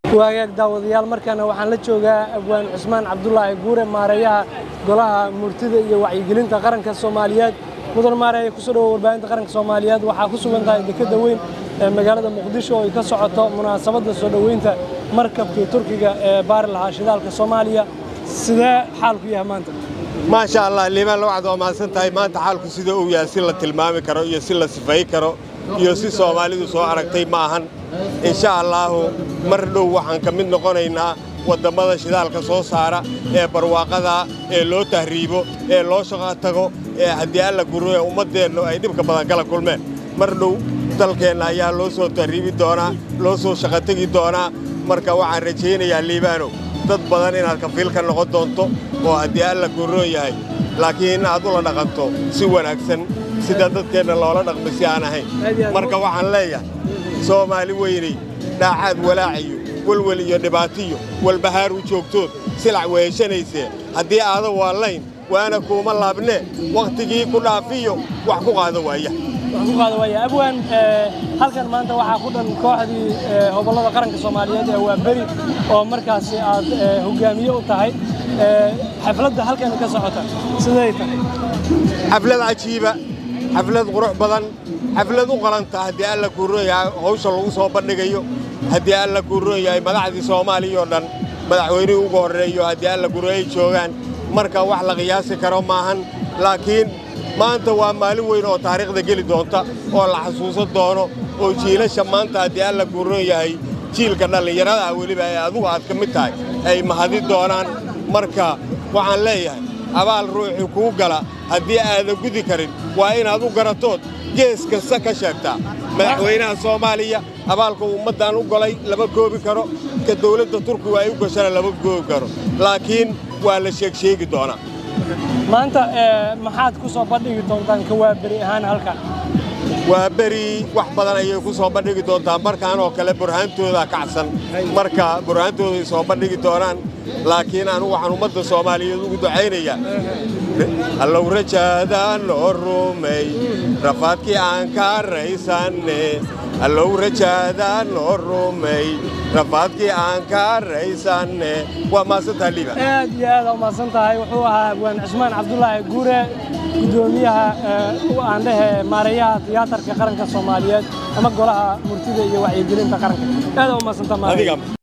Waagaag daawadayaal, markaana waxaan la joogaa Abwaan Cusmaan Cabdulaahi Guure, maareeyaha Golaha Murtida iyo Wacyigelinta Qaranka Soomaaliyeed. Mudan maareeya, kusoo dhawo warbaahinta qaranka Soomaaliyeed. Waxaa ku sugan tahay dekedda weyn ee magaalada Muqdisho oo ay ka socoto munaasabadda soo dhoweynta markabkii Turkiga ee baari lahaa shidaalka Soomaaliya. Sidee xaalku yahay maanta? Maasha Allah, Liibaan Lawcad, waa mahadsan tahay. Maanta xaalku sida uu yahay si la tilmaami karo iyo si la sifay karo iyo si Soomaalidu soo aragtay ma ahan. Insha Allaahu mar dhow waxaan ka mid noqonaynaa waddammada shidaalka soo saara ee barwaaqada ee loo tahriibo ee loo shaqo tago ee haddii Alla guro ee ummaddeennu ay dhibka badan kala kulmeen. Mar dhow dalkeenna ayaa loo soo tahriibi doonaa, loo soo shaqo tegi doonaa. Marka waxaan rajaynayaa, Liibaanow, dad badan inaad kafiil ka noqon doonto oo haddii Alla guroon yahay, laakiin aad ula dhaqanto si wanaagsan sida dadkeenna loola dhaqmay si aan ahayn. Marka waxaan leeyahay, Soomaali weyney, dhaacaad walaaciyo welwel iyo dhibaatiyo walbahaar u joogtood silac weheshanaysee, haddii aada waallayn waana kuuma laabnee, wakhtigii ku dhaafiyo wax ku qaado waaya. Wax ku qaada waaya. Abwaan, halkan maanta waxaa ku dhan kooxdii hobollada qaranka Soomaaliyeed ee Waaberi oo markaasi aad hogaamiye u tahay. Xafladda halkan ka socota siday tahay? Xaflad cajiiba, xaflad qurux badan, xaflad u qalanta haddii Alla kuu roon yahay hawsha lagu soo bandhigayo. Haddii Alla kuu roon yahay, madaxdii Soomaaliya oo dhan, madaxweynihii ugu horreeyo, haddii Alla kuu roon ay joogaan. Marka wax la qiyaasi karo maahan, laakiin maanta waa maalin weyn oo taariikhda geli doonta oo la xasuusan doono oo jiilasha maanta, haddii Alla kuu roon yahay, jiilka dhallinyarada ah weliba ee adugu aad ka mid tahay ay mahadi doonaan. Marka waxaan leeyahay, abaal ruuxii kuu gala haddii aadan gudi karin waa inaad u garatood gees kasta ka sheegtaa. Madaxweynaha Soomaaliya abaalka ummaddan u golay lama koobi karo, ka dawladda Turkigu ay u gashana lama koobi karo, laakiin waa la sheegsheegi doonaa. Maanta maxaad ku soo bandhigi doontaan ka Waaberi ahaan halkan? Waa Beri wax badan ayay ku soo bandhigi doontaa. Markaan oo kale burhaantooda kacsan, marka burhaantooday soo bandhigi doonaan. Laakiin anugu waxaan ummadda Soomaaliyeed ugu ducaynayaa, Allow rajaada noo rumay, rafaadkii aan ka raysanne. Allow rajaada noo rumay, rafaadkii aan ka raysanne. Waa mahadsantaha, Liiba. Aad iyo aad aa umahadsan tahay. Wuxuu ahaa Abwaan Cusmaan Cabdulaahi Guure, guddoomiyaha, aan dhehe maareeyaha Tiyaatarka Qaranka Soomaaliyeed ama Golaha Murtida iyo Wacyigelinta Qaranka. Aad aa umahadsantaha, maareeya. Adiga.